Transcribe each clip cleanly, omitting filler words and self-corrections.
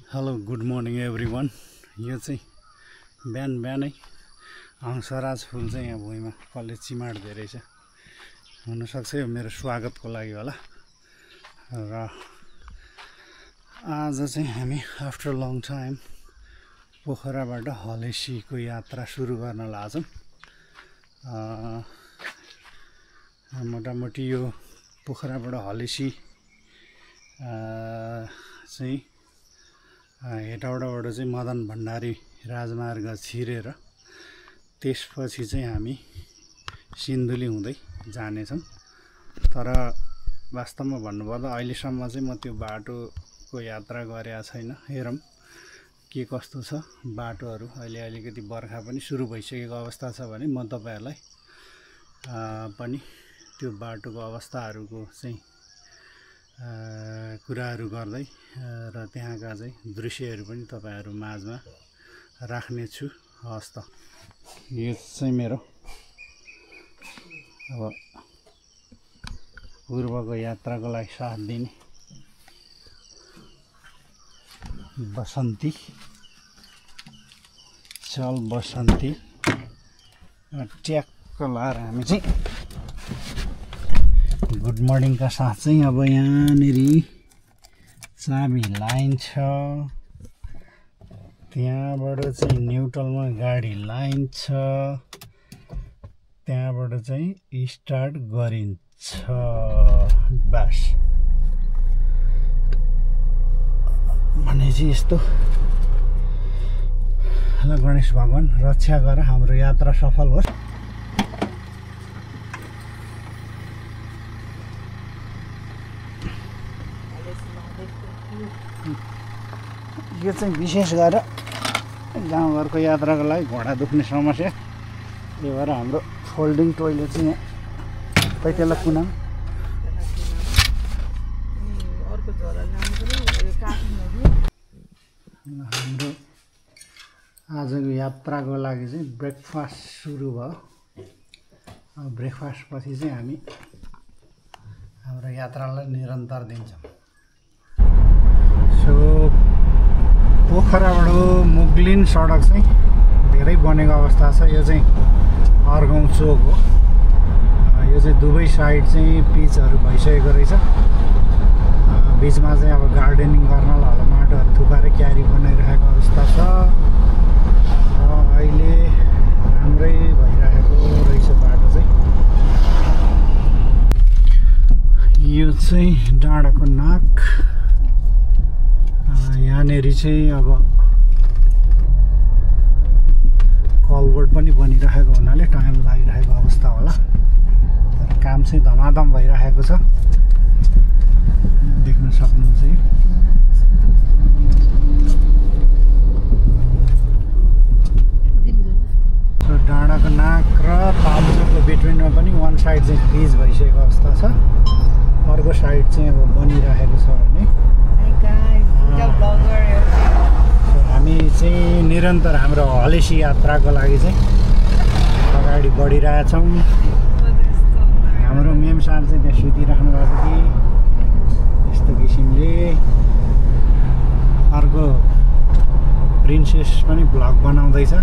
Hello good morning everyone. यो चाहिँ बिहान बिहानै हंसराज फुल चाहिँ यहाँ भुइँमा कसले चिमाड्दै रहेछ। हुनसक्छ यो मेरो स्वागतको लागि होला। र आज चाहिँ हामी आफ्टर लङ टाइम पोखराबाट हलेसीको यात्रा सुरु गर्न लाग्छौँ। मोटामोटी यो पोखराबाट हलेसी चाहिँ हेटौडाबाट चाहिँ मदन भण्डारी राजमार्ग छिरेर त्यसपछि चाहिँ हामी सिन्धुली हुँदै जानेछौँ। तर वास्तवमा भन्नुपर्दा अहिलेसम्म चाहिँ म त्यो बाटोको यात्रा गरेको छैन। हेरौँ के कस्तो छ बाटोहरू। अहिले अलिकति बर्खा पनि सुरु भइसकेको अवस्था छ भने म तपाईहरुलाई पनि त्यो बाटोको अवस्थाहरूको चाहिँ कुराहरू गर्दै र त्यहाँका चाहिँ दृश्यहरू पनि तपाईहरु माझमा राख्ने छु। हस् त, यो चाहिँ मेरो अब पूर्वको यात्राको लागि साथ दिने बसन्ती। चल बसन्ती ट्याक्क लाएर हामी चाहिँ गुड मर्निङ का साथ चाहिँ अब यहाँनेरि चाबी लाइन छ। त्यहाँबाट चाहिँ न्युट्रलमा गाडी लाइन छ। त्यहाँबाट चाहिँ स्टार्ट गरिन्छ। बस भने चाहिँ यस्तो। ल गणेश भगवान रक्षा गर, हाम्रो यात्रा सफल होस्। यो चाहिँ विशेष गरेर गाउँघरको यात्राको लागि घोडा दुख्ने समस्या। यो भएर हाम्रो फोल्डिङ टोइलेट चाहिँ यहाँ पैतेला कुना हाम्रो आजको यात्राको लागि चाहिँ ब्रेकफास्ट सुरु भयो। ब्रेकफास्ट पछि चाहिँ हामी हाम्रो यात्रालाई निरन्तर दिन्छौँ। सो पोखराबाट मुगलिन सडक चाहिँ धेरै बनेको अवस्था छ। यो चाहिँ अर्गाउँ चोक हो। यो चाहिँ दुवै साइड चाहिँ पिचहरू भइसकेको रहेछ। बिचमा चाहिँ अब गार्डनिङ गर्नलाई होला माटोहरू थुपाएर क्यारी बनाइरहेको अवस्था छ। अहिले राम्रै भइरहेको रहेछ बाटो चाहिँ। यो चाहिँ डाँडाको नाक। यहाँनेरि चाहिँ अब कलवर्ट पनि बनिरहेको हुनाले टाइम लागिरहेको अवस्था होला। तर काम चाहिँ धमाधम भइरहेको छ, देख्न सक्नुहुन्छ। सो डाँडाको नाक र तालचोकको बिट्विनमा पनि वान साइड चाहिँ ब्रिज भइसकेको अवस्था छ। अर्को साइड चाहिँ अब बनिरहेको छ भने हामी चाहिँ निरन्तर हाम्रो हलेसी यात्राको लागि चाहिँ अगाडि बढिरहेछौँ। हाम्रो मेम साहब चाहिँ त्यहाँ सुतिराख्नु भएको कि यस्तो किसिमले। अर्को प्रिन्सेस पनि भ्लग बनाउँदैछ।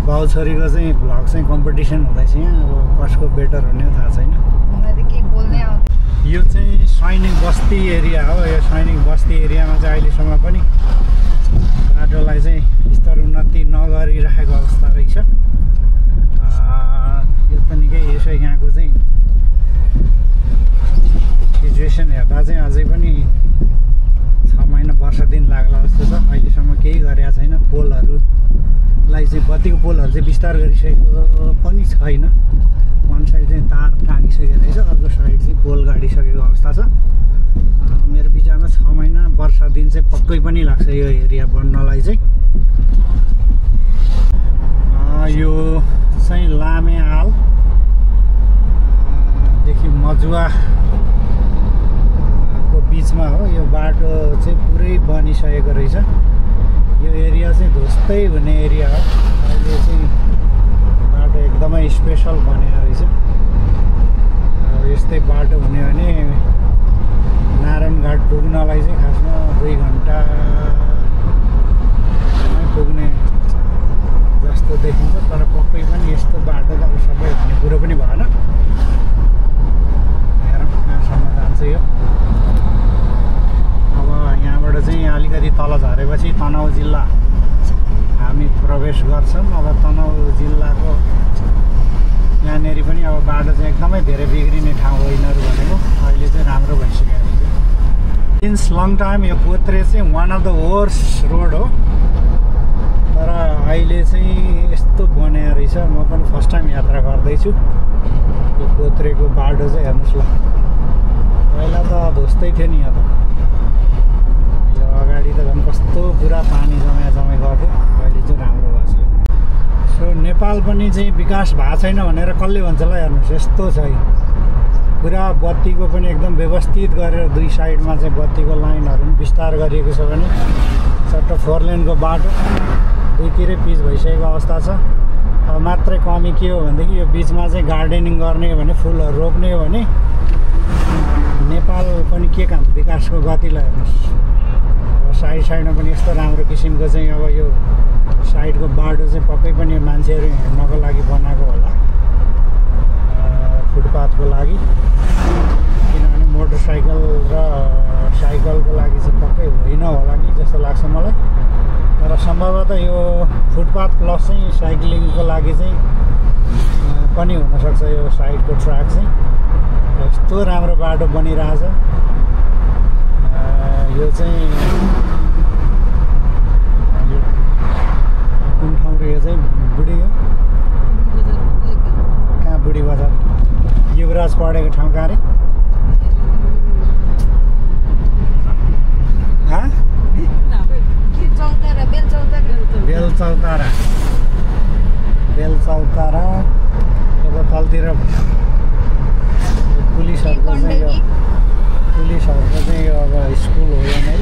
बाउ छोरीको चाहिँ भ्लग चाहिँ कम्पिटिसन हुँदैछ यहाँ। अब कसको बेटर हुने थाहा छैन। यो चाहिँ सैनिक बस्ती एरिया हो। यो सैनिक बस्ती एरियामा चाहिँ अहिलेसम्म पनि बाटोलाई चाहिँ स्तर उन्नति नगरिरहेको अवस्था रहेछ। यो त निकै यसो यहाँको चाहिँ सिचुएसन हेर्दा चाहिँ अझै पनि 6 महिना वर्ष दिन लाग्ला जस्तो छ। अहिलेसम्म केही गरेको छैन। पोलहरूलाई चाहिँ बत्तीको पोलहरू चाहिँ विस्तार गरिसकेको पनि छैन। वान साइड चाहिँ तार टाँगिसकेको रहेछ, अर्को साइड चाहिँ पोल गाडिसकेको अवस्था छ। मेरो विचारमा 6 महिना वर्ष दिन चाहिँ पक्कै पनि लाग्छ यो एरिया बन्नलाई चाहिँ। यो चाहिँ लामेहाल देखि मजुवाको बिचमा हो। यो बाटो चाहिँ पुरै बनिसकेको रहेछ। यो एरिया चाहिँ ध्वस्तै हुने एरिया हो। अहिले चाहिँ बाटो एकदमै स्पेसल बनेको रहेछ। अब यस्तै बाटो हुने भने नारायणघाट पुग्नलाई चाहिँ खासमा 2 घन्टामै पुग्ने जस्तो देखिन्छ। तर पक्कै पनि यस्तो बाटो त अब सबै भन्ने कुरो पनि भएन। हेरौँ कहाँसम्म जान्छ यो। अब यहाँबाट चाहिँ अलिकति तल झरेपछि तनहुँ जिल्ला हामी प्रवेश गर्छौँ। अब तनहुँ जिल्लाको यहाँनिर पनि अब बाटो चाहिँ एकदमै धेरै बिग्रिने ठाउँ हो यिनीहरू भनेको। अहिले चाहिँ राम्रो भइसकेको छ। सिन्स लङ टाइम यो कोत्रे चाहिँ one of the worst road हो। तर अहिले चाहिँ यस्तो बनाएको रहेछ। म पनि फर्स्ट टाइम यात्रा गर्दैछु। यो कोत्रेको बाटो चाहिँ हेर्नुहोस् ल। पहिला त धोस्तै थियो नि यहाँ त। यो अगाडि त झन् कस्तो पुरा पानी जमाइ गर्थ्यो। अहिले चाहिँ राम्रो भएको छ। सो नेपाल पनि चाहिँ विकास भएको छैन भनेर कसले भन्छ ल। हेर्नुहोस् यस्तो छ पुरा बत्तीको पनि एकदम व्यवस्थित गरेर 2 साइडमा चाहिँ बत्तीको लाइनहरू पनि विस्तार गरिएको छ भने चट्ट 4 लेनको बाटो 2तिरै पिच भइसकेको अवस्था छ। अब मात्रै कमी के हो भनेदेखि यो बिचमा चाहिँ गार्डनिङ गर्ने हो भने फुलहरू रोप्ने हो भने नेपाल पनि के काम विकासको गतिलाई हेर्नुहोस्। अब साइडमा पनि यस्तो राम्रो किसिमको चाहिँ अब यो साइडको बाटो चाहिँ पक्कै पनि मान्छेहरू हिँड्नको लागि बनाएको होला, फुटपाथको लागि। किनभने मोटरसाइकल र साइकलको लागि चाहिँ पक्कै होइन होला कि जस्तो लाग्छ मलाई। तर सम्भवतः यो फुटपाथ प्लस चाहिँ साइक्लिङको लागि चाहिँ पनि हुनसक्छ। यो साइडको ट्र्याक चाहिँ यस्तो राम्रो बाटो बनिरहेछ। यो चाहिँ कुन ठाउँ यो चाहिँ बुढी हो कहाँ बुढी बजार युवराज पढेको ठाउँ कहाँ अरे? बेलचौतारा यता तलतिर पुलिसहरूको चाहिँ यो अब स्कुल हो यहाँनिर।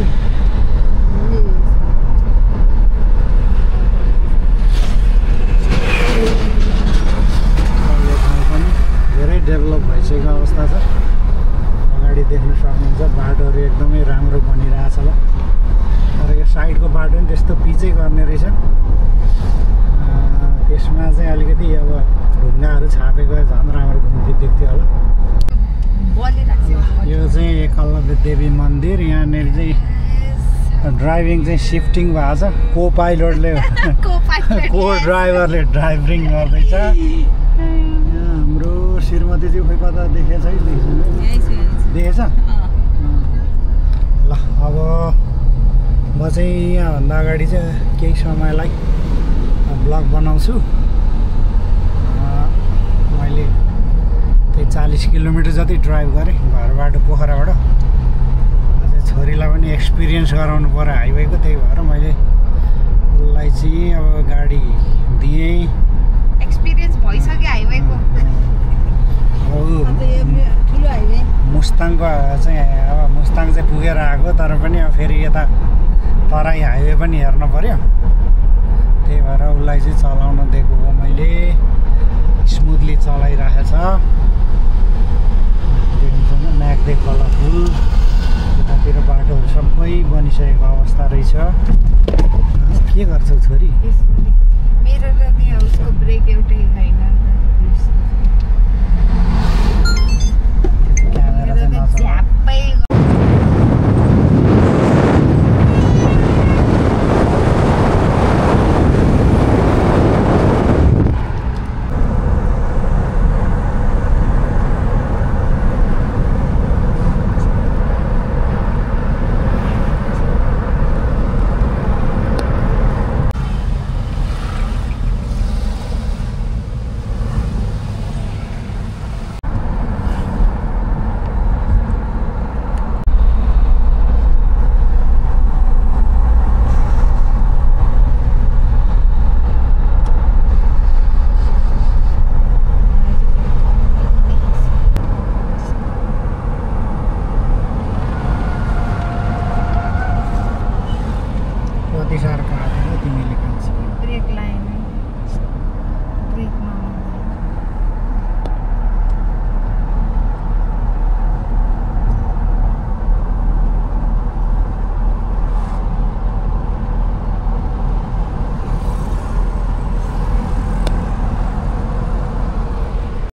यो ठाउँ पनि धेरै डेभलप भइसकेको अवस्था छ। अगाडि देख्न सक्नुहुन्छ बाटोहरू एकदमै राम्रो बनिरहेछ ल। तर यो साइडको बाटो पनि त्यस्तो पिचै गर्ने रहेछ। त्यसमा चाहिँ अलिकति अब ढुङ्गाहरू छापेको झन् राम्रो देख्थ्यो होला। यो चाहिँ एकलव्य देवी मन्दिर। यहाँनिर चाहिँ ड्राइभिङ चाहिँ सिफ्टिङ भएको छ। को पाइलटले को ड्राइभरले ड्राइभिङ गर्दैछ। हाम्रो श्रीमती चाहिँ खोइ कता देखेछ है? देखेछ ल। अब म चाहिँ यहाँभन्दा अगाडि चाहिँ केही समयलाई ब्लग बनाउँछु। मैले त्यही 40 किलोमिटर जति ड्राइभ गरेँ घरबाट पोखराबाट। अझै छोरीलाई पनि एक्सपिरियन्स गराउनु पर्यो हाइवेको। त्यही भएर मैले उसलाई चाहिँ अब गाडी दिएँ। एक्सपिरियन्स भइसक्यो हाइवेको। ठुलो हाइवे मुस्ताङको चाहिँ अब मुस्ताङ चाहिँ पुगेर आएको। तर पनि अब फेरि यता तराई हाइवे पनि हेर्नु पर्यो। त्यही भएर उसलाई चाहिँ चलाउन दिएको हो मैले। स्मुथली चलाइरहेछ। देख्नुहुन्छ म्याग्दे कलरफुल। यतातिर बाटोहरू सबै बनिसकेको अवस्था रहेछ। के गर्छौ छोरी? मेरो र त्यहाँ उसको ब्रेक एउटै छैन। क्यामेरा चाहिँ